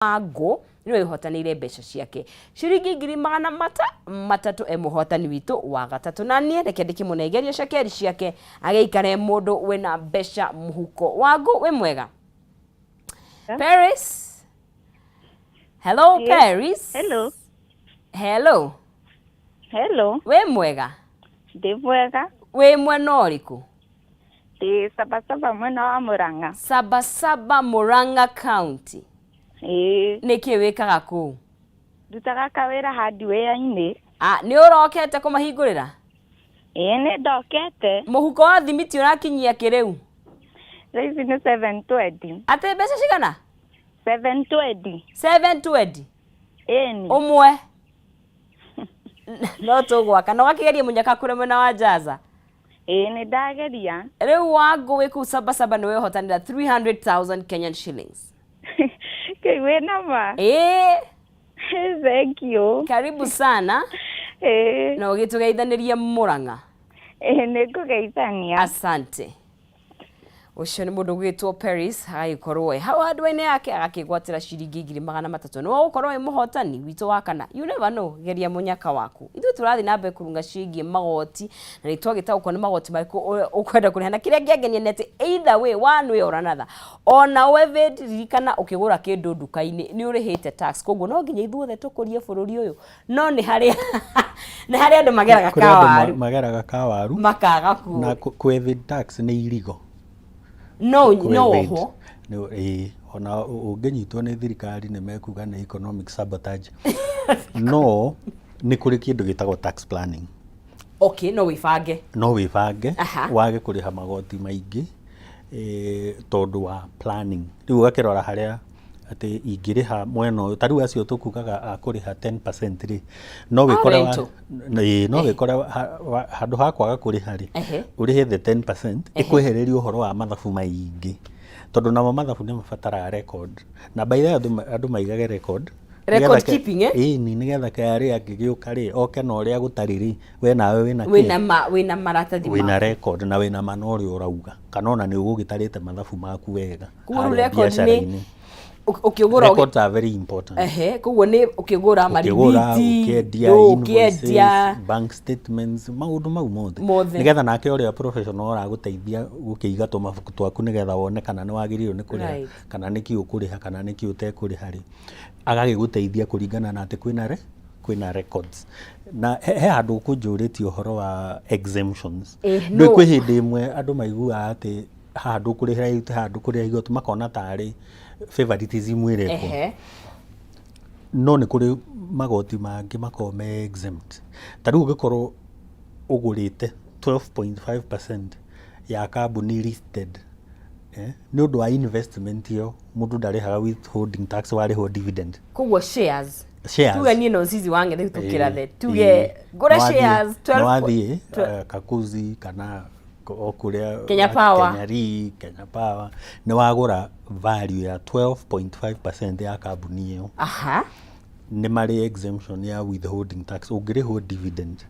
Wangũ nĩwe wĩhotanĩire mbeca ciake ciringi 300,000 e mũhotani witũ wa gatatũ. Na niĩ reke ndĩkĩmũnengerie cekeri ciake agĩikare mũndũ wĩna mbeca mũhuko. Wangũ, wĩ mwega? Paris, hello. Yes. Paris. Hello. Hello. Hello. Wĩ mwega? Ndĩ mwega. Wĩ mwena ũrĩkũ? Ndĩ Sabasaba, mwena wa Murang'a. Sabasaba, Murang'a County. Ĩĩ. Nĩkĩ wĩkaga kũu? Ndutaga kawĩra hardware-inĩ. Ah, nĩ ũrokete kũmahingũrĩra? Ĩĩ, nĩ ndokete. Mũhuko wa thimiti ũrakinyia kĩrĩu? Thaa ici nĩ 720. Atĩ mbeca cigana? 720. 720? Ĩni. Ũmwe no tũgwaka na ũgakĩgeria mũnyaka kũrĩa mwena wa Njaza? Ĩĩ, nĩ ndageria. Rĩu Wangũ, wĩ kũu Sabasaba, nĩ wehotanĩra 300,000 Kenyan shillings. Kĩu wĩna ma? Ĩĩ. Thank you. Karibu sana. Ĩĩ. Na ũgĩtũgeithanĩrie Mũrang'a. Ĩĩ, nĩ ngũgeithania. Asante. Ũcio nĩ mũndũ ũgwĩtwo Paris, agagĩkorwo e hau handũ-inĩ yake, agakĩgwatĩra ciringi 300,000. Nĩ wagũkorwo wĩ mũhotani witũ wa kana. You never know, geria mũnyaka waku. Ithuĩ tũrathiĩ na mbere kũrunga ciĩgiĩ magoti, na nĩ twagĩtaũkwo nĩ magoti marĩkũ ũkwenda kũrĩha. Na kĩrĩa kĩangenia nĩ atĩ either way, one way or another, ona evade, ririkana ũkĩgũra kĩndũ nduka-inĩ nĩ ũrĩhĩte tax. Koguo no nginya ithuothe tũkũrie bũrũri ũyũ, no nĩ harĩ andũ mageraga Kũrĩ andũ kawaru. Mageraga kawaru. Makaga ku Na kũ evade tax nĩ irigo. No no Kũ-evade. Wohwo. Ĩĩ, ona ũngĩnyitwo nĩ thirikari nĩ mekuga nĩ economic sabotage, no nĩ kũrĩ kĩndũ gĩtagwo tax planning. Okay, no wĩbange. No wĩbange wage kũrĩha magoti maingĩ tondũ wa planning. Rĩu ũgakĩrora harĩa atĩ ingĩrĩha mwena ũyũ, ta rĩu acio tũkugaga a kũrĩha 10% rĩ, no wĩkore rental. Ĩĩ, no wĩkore handũ ha kwaga kũrĩha rĩ, ũrĩhe the 10%, ĩkwehereria ũhoro wa mathabu maingĩ, tondũ namo mathabu nĩ mabataraga record. Na by the way, andũ maigage record. Record Nĩgetha keeping, eh? Ĩni, nĩgetha KRA angĩgĩũka rĩ, oke na ũrĩa gũtarĩ rĩ, we nawe wĩna kĩ? Wĩna maratathi. Wĩna maku. Record na wĩna ma na ũrĩa ũrauga, kana ona nĩ ũgũgĩtarĩte mathabu maku wega Koguo rĩu harĩa record nĩ biacara-inĩ. Ũkĩgũra Records are very important. Ehe, koguo nĩ ũkĩgũra ũkĩgũra, marithiti, ũkĩendia, ndũ, invoices, ũkĩendia. Bank statements, maũndũ mau mothe. Mothe. Nĩgetha nake ũrĩa professional ũragũteithia gũkĩiga tũmabuku twaku, nĩgetha wone kana nĩ wagĩrĩirwo nĩ kũrĩha, kana nĩkĩ ũkũrĩha, kana nĩkĩ ũtekũrĩha rĩ, agagĩgũteithia kũringana na atĩ kwĩna records. Na he handũ ũkũnjũrĩtie ũhoro wa exemptions. Eh, ndũĩ no. Kwĩ hĩndĩ ĩmwe andũ maiguaga atĩ haha ndũkũrĩhĩra igoti, haha ndũkũrĩha igoti, makona tarĩ favoritism ĩrekwo. No nĩ kũrĩ magoti mangĩ makoragwo me exempt. Ta rĩu ũngĩkorwo ũgũrĩte 12.5% ya kambuni listed, nĩ ũndũ wa investment ĩyo, mũndũ ndarĩhaga withholding tax warĩhwo dividend. Koguo shares. Shares. Tuge niĩ no Zizi wa Ng'ethe tũkĩrathe, tuge ngũre shares 12 12 Nĩwathiĩ Kakuzi kana o kũrĩa Kenya Power. Kenya Re, Kenya Power, nĩ wagũra value ya 12.5% ya kambuni ĩyo, nĩ marĩ exemption ya withholding tax ũngĩrĩhwo dividend.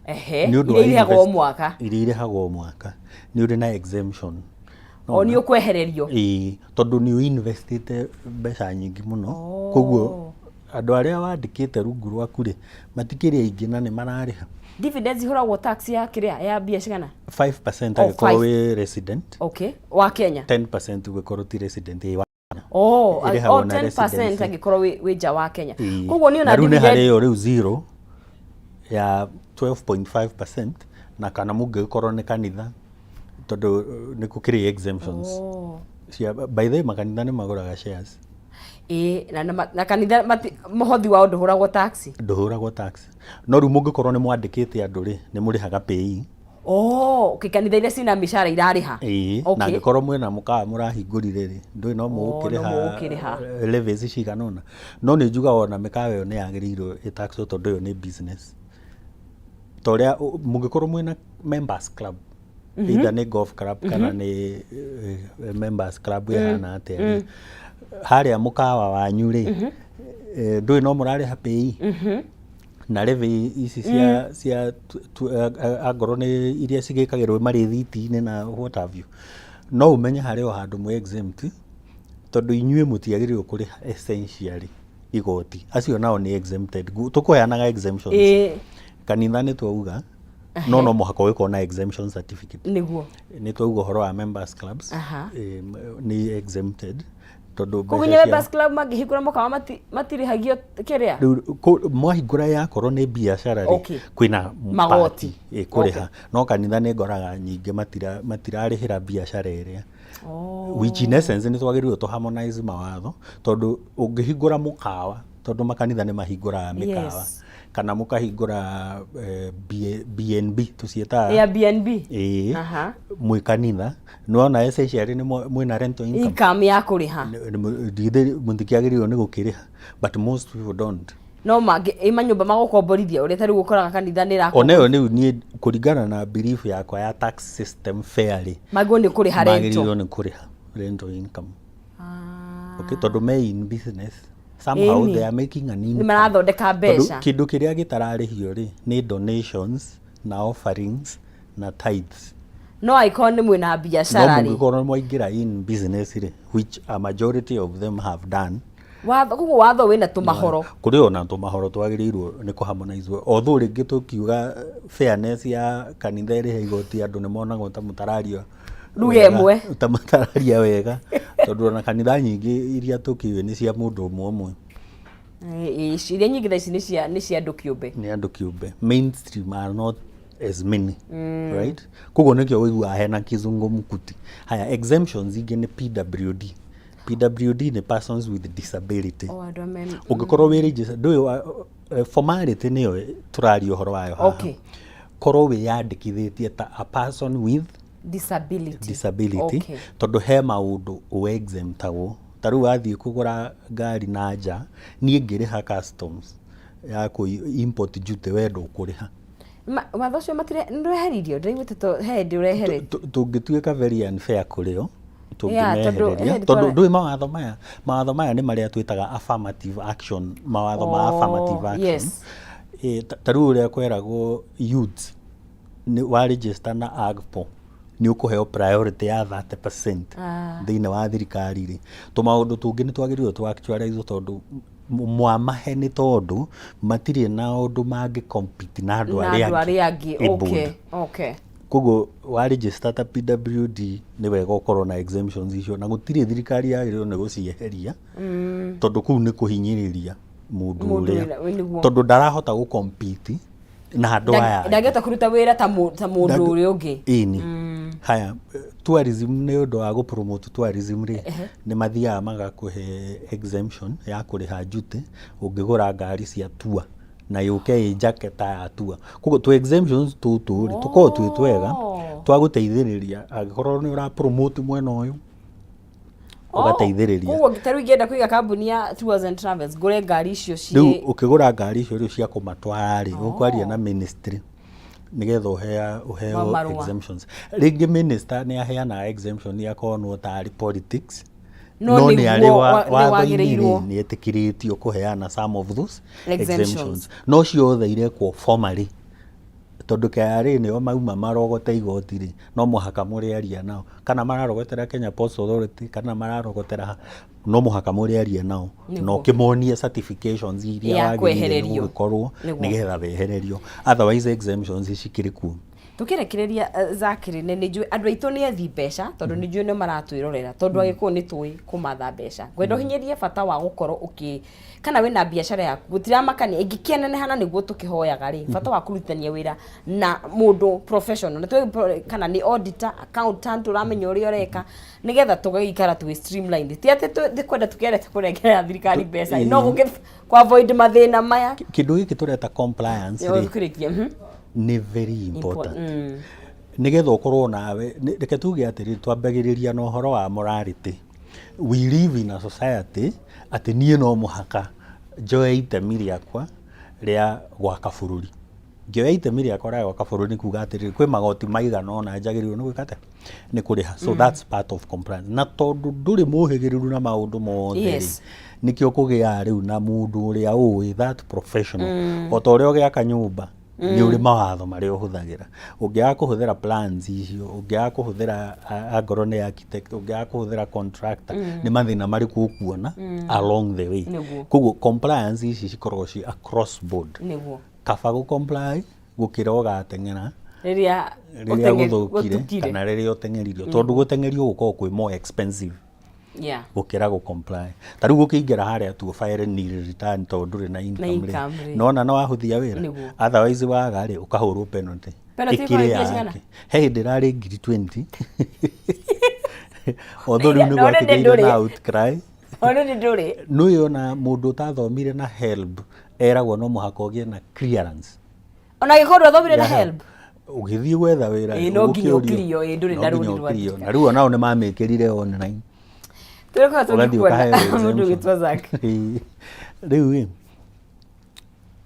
Nĩ ũndũ wa Iria irĩhagwo o mwaka. Iria irĩhagwo o mwaka, nĩ ũrĩ na exemption. O nĩ ũkwehererio. Ĩĩ, tondũ nĩ ũinvestĩte mbeca nyingĩ mũno. Koguo andũ arĩa wandĩkĩte rungu rwaku rĩ, matikĩrĩ aingĩ na nĩ mararĩha. Dividends ihũragwo tax ya kĩrĩa, ya mbia cigana? 5% Oh, angĩkorwo five. wĩ resident. Okay, wa Kenya. 10% ũngĩkorwo ti resident. Ĩĩ, Oh, ĩrĩhagwo oh, na 10% residency. angĩkorwo wĩ nja wa Kenya. Ĩĩ. Koguo niĩ ona Na rĩu nĩ dividend harĩ ĩyo rĩu zero ya 12.5%, na kana mũngĩgĩkorwo nĩ kanitha, tondũ nĩ gũkĩrĩ exemptions cia. By the way, makanitha nĩ magũraga shares. Ĩĩ, na kanitha mũhothi wao ndũhũragwo tax. Ndũhũragwo tax, no rĩu mũngĩkorwo nĩ mwandĩkĩte andũ rĩ, nĩ mũrĩhaga pay. Oh, okay, kanitha iria cina mĩcara irarĩha. Ĩĩ, na angĩkorwo mwĩna mũkawa mũrahingũrire rĩ, ndũĩ no mũgũkĩrĩha no mũgũkĩrĩha. Levies cigana ũna. No nĩ njugaga ona mĩkawa ĩyo nĩ yagĩrĩirwo ĩtaxwo, tondũ ĩyo nĩ business. Ta ũrĩa mũngĩkorwo mwĩna members club, either nĩ golf club kana nĩ members club ĩhana atĩa rĩ, harĩa mũkawa wanyu rĩ, ndũĩ no mũrarĩha pay na levy ici cia angorwo nĩ iria cigĩkagĩrwo marĩthiti-inĩ na what have you, no ũmenye harĩ o handũ mwĩ exempt. Tondũ inyuĩ mũtiagĩrĩirwo kũrĩha essentially igoti, acio nao nĩ exempted. Tũkũheanaga exemptions. Kanitha nĩ twauga no mũhaka ũgĩkorwo na exemption certificate. Nĩ twauga ũhoro wa members clubs. Nĩ exempted tondũ Koguo mbeca nginya members club mangĩhingũra mũkawa matirĩhagio kĩrĩa? Rĩu mwahingũra yakorwo nĩ biacara rĩ, kwĩna Magoti. part ĩkũrĩha, no kanitha nĩ ngoraga nyingĩ matirarĩhĩra biacara ĩrĩa, which in essence nĩ twagĩrĩirwo tũ harmonize mawatho, tondũ ũngĩhingũra mũkawa, tondũ makanitha nĩ mahingũraga mĩkawa, kana mũkahingũra BNB tũciĩtaga. Airbnb. Ĩĩ. Mwĩ kanitha nĩwona essentially nĩ mwĩna rental income. Income ya kũrĩha. Mũtikĩagĩrĩirwo nĩ gũkĩrĩha, but most people don't. No mangĩ ĩ manyũmba magũkomborithia ũrĩa ta rĩu ũkoraga kanitha nĩ ĩrakomborithia. Ona ĩyo rĩu niĩ kũringana na belief yakwa ya tax system fairly, magĩrĩirwo nĩ kũrĩha rental. Magĩrĩirwo nĩ kũrĩha rental income. Okay, tondũ me in business somehow, they are making an Nĩ income. marathondeka mbeca. Tondũ kĩndũ kĩrĩa gĩtararĩhio rĩ nĩ donations na offerings na tithes. No angĩkorwo nĩ mwĩna No biacara rĩ, mũngĩkorwo mwaingĩra in business rĩ, which a majority of them have done. Watho, koguo watho wĩna tũmahoro. Kũrĩ ona tũmahoro twagĩrĩirwo nĩ kũharmonize, although rĩngĩ tũkiuga fairness ya kanitha ĩrĩhe igoti, andũ nĩ monagwo ta mũtararia Lugha wega, ĩmwe. ta matararia wega, tondũ ona kanitha nyingĩ iria tũkĩũĩ nĩ cia mũndũ ũmwe ũmwe. Iria nyingĩ thaa ici nĩ cia andũ kĩũmbe. Nĩ andũ kĩũmbe. Mainstream are not as many, right? Koguo nĩkĩo ũiguaga hena kizungumkuti. Haya, exemptions ingĩ nĩ PWD. PWD nĩ persons with disability. O andũ Ũngĩkorwo wĩ registered, ndũĩ formality nĩyo tũraria ũhoro wayo haha. Korwo wĩyandĩkithĩtie ta a person with disability. Disability, tondũ he maũndũ ũexemptagwo. Ta rĩu wathiĩ kũgũra ngari na nja, niĩ ngĩrĩha customs ya kũ import duty, we ndũkũrĩha. Watho ũcio matire nĩũreheririo? Ndĩraiguĩte to he hĩndĩ ũreheretio. Tũngĩtuĩka very unfair kũrĩ o Yeah, tondũ tũngĩmehereria, he hĩndĩ tondũ ndũĩ mawatho maya nĩ marĩa twĩtaga affirmative action, mawatho ma affirmative action. Ta rĩu ũrĩa kweragwo youths nĩ wa register na AGPO nĩ ũkũheo priority ya 30% thĩinĩ wa thirikari rĩ. Tũmaũndũ tũngĩ nĩ twagĩrĩirwo tũ actualize, tondũ mwamahe nĩ tondũ matirĩ na ũndũ mangĩ compete na andũ na arĩa andũ arĩa angĩ. Abled. Koguo wa register ta PWD nĩ wega ũkorwo na exemptions icio, na gũtirĩ thirikari yagĩrĩirwo nĩ gũcieheria, tondũ kũu nĩ kũhinyĩrĩria mũndũ Mũndũ ũrĩa tondũ ndarahota gũ compete na andũ aya angĩ. Ndangĩhota kũruta wĩra ta mũndũ ũrĩa ũngĩ. Ĩni. Haya, tourism, nĩ ũndũ wa gũ-promote tourism rĩ, nĩ mathiaga magakũhe exemption ya kũrĩha duty ũngĩgũra ngari cia tour na yũke ĩ njake ta ya tour. Koguo tũ exemptions tũtũ rĩ tũkoragwo twĩ twega twa gũteithĩrĩria angĩkorwo nĩ ũra promote mwena ũyũ, ũgateithĩrĩria. Koguo ta rĩu ingĩenda kũiga kambuni ya tours and travels, ngũre ngari icio Rĩu ciĩ ũkĩgũra ngari icio rĩu cia kũmatwara rĩ, ũkwaria na ministry nĩgetha ũheo Marũa. exemptions. Rĩngĩ minister nĩ aheanaga exemption akonwo tarĩ politics, No no nĩ arĩ nĩ watho-inĩ rĩ, wagĩrĩirwo. nĩ etĩkĩrĩtio kũheana some of those exemptions. Exemptions no ciothe irekwo formally, tondũ KRA nĩo mauma marogote igoti rĩ, no mũhaka mũrĩaria nao, kana mararogotera Kenya Ports Authority, kana mararogotera ha, no mũhaka mũrĩaria nao na ũkĩmonie certifications iria Ya wagĩrĩire nĩ kwehererio. gũgĩkorwo nĩgetha wehererio. Otherwise exemptions cikĩrĩ kuo. Tũkĩrekereria Zakiri, nĩ njũĩ andũ aitũ nĩ ethi mbeca, tondũ nĩ njũĩ nĩ maratwĩrorera, tondũ agĩkũyũ nĩ tũĩ kũmatha mbeca. Ngwenda ũhinyĩrie bata wa gũkorwo ũkĩ kana wĩna biacara yaku, gũtiramakania ĩngĩkĩneneha, na nĩguo tũkĩhoyaga rĩ, bata wa kũrutithania wĩra na mũndũ professional na tũĩ kana nĩ auditor, accountant, ũramenya ũrĩa ũreka, nĩgetha tũgagĩikara twĩ streamlined. Ti atĩ kwenda tũkĩendete kũrengera thirikari mbeca, no gũkĩ kũ avoid mathĩna maya. Kĩndũ gĩkĩ tũreta compliance rĩ, Kũrĩkia. Nĩ very important nĩgetha ũkorwo nawe reke tuge atĩrĩrĩ, twambagĩrĩria na ũhoro wa morality. We live in a society atĩ niĩ no mũhaka njoe itemi rĩakwa rĩa gwaka bũrũri. Ngĩoya itemi rĩakwa rĩa gwaka bũrũri nĩ kuga atĩrĩrĩ, kwĩ magoti maigana ũna njagĩrĩirwo nĩ gwĩka atĩa, nĩ kũrĩha. So that's part of compliance. Na tondũ ndũrĩ mũhĩgĩrĩru na maũndũ mothe rĩ, nĩkĩo kũgĩaga rĩu na mũndũ ũrĩa ũĩ, that professional, o ta ũrĩa ũgĩaka nyũmba. Nĩ ũrĩ mawatho marĩa ũhũthagĩra. Ũngĩaga kũhũthĩra plans icio, ũngĩaga kũhũthĩra angorwo nĩ architect, ũngĩaga kũhũthĩra contractor, nĩ mathĩna marĩkũ ũkuona along the way. Koguo compliance ici cikoragwo ci across board. Kaba gũ comply gũkĩra ũgateng'era rĩrĩa rĩrĩa gũthũkire kana rĩrĩa ũteng'eririo, tondũ gũteng'erio gũkoragwo kwĩ more expensive gũkĩra gũ comply. Ta rĩu gũkĩingĩra harĩa tu file nil return tondũ ndũrĩ na income income rĩ, rĩ. Nona no wahũthia wĩra. Otherwise waga rĩ, ũkahũrwo penalty. Penalty Ĩkĩrĩ ĩkoragwo mbia cigana? yake. He hĩndĩ ĩrarĩ 20,000, although rĩu nĩ Na already gwakĩgĩire ndũrĩ. na outcry. Already ndũrĩ. Nĩũĩ ona mũndũ ũtathomire na HELB eragwo no mũhaka ũgĩe na clearance Ona gĩkorwo ndwathomire na ya HELB. Ũgĩthiĩ gwetha wĩra Ĩĩ, no nginya ũgũkĩũrio. ũkirio, ĩĩ, ndũrĩ No na nginya rũni rwa ũkirio. thirikari. Na rĩu onao nĩ mamĩkĩrire online. Tũrĩkorwo Ũgathiĩ tũgĩkuona ũkaheo mũndũ exemption. ũgĩtwo Zack. Ĩĩ. Rĩu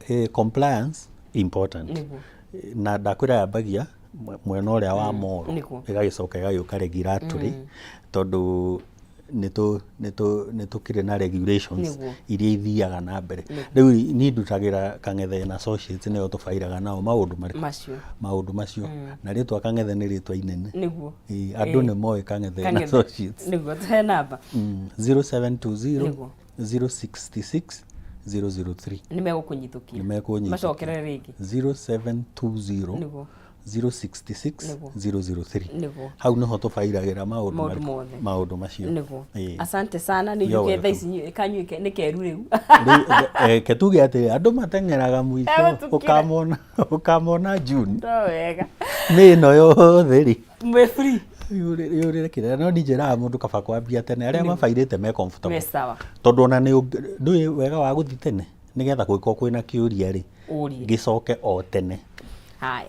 ĩ, compliance important. Na ndakwĩra yambagia mwena ũrĩa wa moro, ĩgagĩcoka ĩgagĩũka regulatory, tondũ nĩ tũkĩrĩ na regulations iria ithiaga na mbere. Rĩu niĩ ndutagĩra Kang'ethe na Associates, nĩo tũbairaga nao maũndũ marĩkũ? Macio. Maũndũ macio. Na rĩtwa Kang'ethe nĩ rĩtwa inene. Ĩĩ, andũ nĩ moĩ Kang'ethe na Kang'ethe. Associates. Nĩguo, tũhe namba. 0720 066 003. Nĩ megũkũnyithũkia. Nĩ mekũnyithũkia. Macokerere rĩngĩ. 0720 066 003. Hau nĩho tũbairagĩra maũndũ Maũndũ marĩkũ? Mothe. Maũndũ macio. Ĩĩ. Asante sana, nĩ You're njuke thaa welcome. ici kanyuike nĩ keru rĩu. Rĩu ke tuge atĩ andũ mateng'eraga mũico. Egũtukire. Ũkamona June. No wega. Nĩ ĩno yothe rĩ, Mwĩ free. Yũrĩre kĩrĩa, no niĩ njĩraga mũndũ kaba kwambia tene, arĩa mabairĩte me comfortable. Me sawa. Tondũ ona nĩ ndũĩ wega wa gũthiĩ tene nĩgetha kũngĩkorwo kwĩna kĩũria rĩ, Ũrie. gĩcoke o tene. Haya,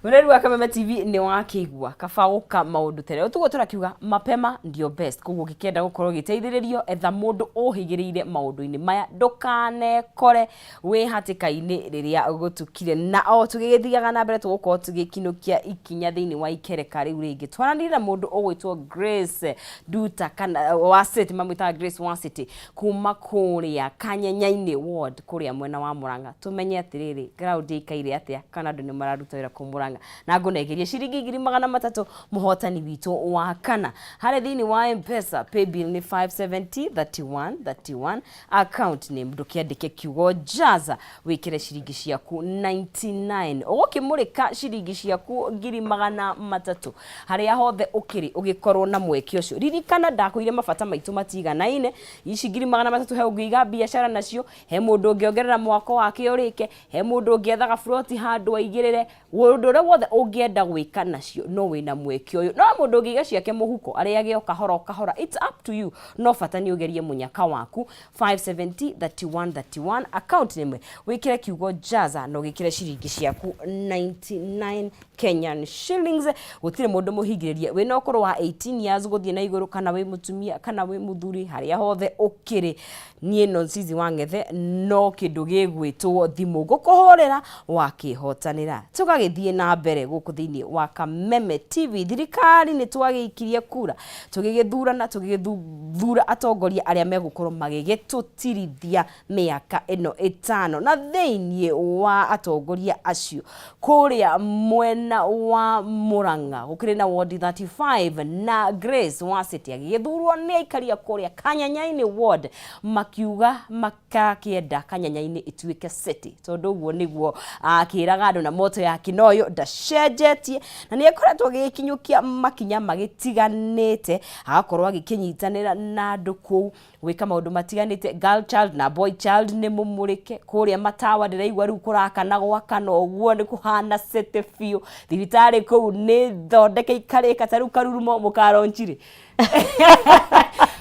mũreri wa Kameme TV, nĩ wakĩigua kaba gũka maũndũ tene, ũtuguo tũrakiuga mapema ndio best. Koguo ũngĩkĩenda gũkorwo ũgĩteithĩrĩrio, etha mũndũ ũhĩgĩrĩire maũndũ-inĩ maya, ndũkanekore wĩ hatĩka-inĩ rĩrĩa gũtukire. Na o tũgĩgĩthiaga na mbere, tũgũkorwo tũgĩkinũkia ikinya thĩinĩ wa ikereka rĩu rĩngĩ, twaranire na mũndũ ũgwĩtwo Grace Nduta kana wa City, mamwĩtaga Grace wa City, kuma kũrĩa Kanyenya-inĩ ward, kũrĩa mwena wa Murang'a, tũmenye atĩrĩrĩ, ground ĩikaire atĩa, kana andũ nĩ mararuta wĩra kũu Murang'a. Na ngũnengeria ciringi 300,000 mũhotani witũ wa kana harĩa thĩinĩ wa M-Pesa. Paybill nĩ 570 31 31, account name ndũkĩandĩke kiugo jaza, wĩkĩre ciringi ciaku 99, ũgũkĩmũrĩka ciringi ciaku 300,000 harĩa hothe ũkĩrĩ, ũgĩkorwo na mweke ũcio. Ririkana ndakwĩire mabata maitũ matiganaine. Ici 300,000 he ũngĩiga biacara nacio, he mũndũ ũngĩongerera mwako wake ũrĩke, he mũndũ ũngĩethaga buroti handũ aigĩrĩre, ũndũ ũrĩa wothe ũngĩenda gwĩka nacio no wĩna mweke ũyũ. No mũndũ ũngĩiga ciake mũhuko arĩage o kahora o kahora, it's up to you, no bata nĩ ũgerie mũnyaka waku. 570 31 31, account name wĩkĩre kiugo jaza na ũgĩkĩre ciringi ciaku 99 Kenyan shillings. Gũtirĩ mũndũ mũhingĩrĩrie, wĩna ũkũrũ wa 18 years gũthiĩ na igũrũ, kana wĩ mũtumia kana wĩ mũthuri, harĩa hothe ũkĩrĩ. Niĩ no Nzizi wa Ng'ethe, no kĩndũ gĩgwĩtwo thimũ ngũkũhũrĩra wakĩhotanĩra. Tũgagĩthiĩ na mbere gũkũ thĩinĩ wa Kameme TV. Thirikari nĩ twagĩikirie kura, tũgĩgĩthurana, tũgĩgĩthura atongoria arĩa megũkorwo magĩgĩtũtirithia mĩaka ĩno 5. Na thĩinĩ wa atongoria acio, kũrĩa mwena wa Murang'a gũkĩrĩ na ward 35, na Grace Wasiti agĩgĩthurwo nĩ aikaria kũrĩa Kanyanya-inĩ ward, makiuga makakĩenda Kanyanya-inĩ ĩtuĩke city, tondũ ũguo nĩguo akĩraga andũ, na moto yake noyo ndacenjetie, na nĩ akoretwo agĩgĩkinyũkia makinya magĩtiganĩte, agakorwo agĩkĩnyitanĩra na andũ kũu gwĩka maũndũ matiganĩte. Girl child na boy child nĩ mũmũrĩke kũrĩa matawa, ndĩraigua rĩu kũrakana gwakana ũguo nĩ kũhana city biũ. Thibitarĩ kũu nĩ thondeke ikarĩka, ta rĩu karurumo mũkaronchirĩ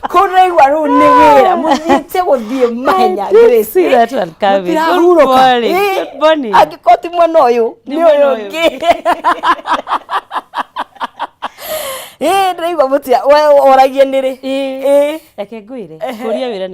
kũu, ndĩraigua rĩu nĩ wĩra mũthiĩte gũthiĩ mahenya. Did see that one coming. Good Mũtirahurũka. morning. Ĩĩ, Good morning. Angĩkorwo ti mwena ũyũ, Nĩ nĩ mwena ũyũ ũyũ. ũngĩ. Ĩĩ, ndĩraigua mũtia we oragie nĩ rĩ. Ĩĩ. Ĩĩ. Reke ngwĩre, kũria wĩra nĩ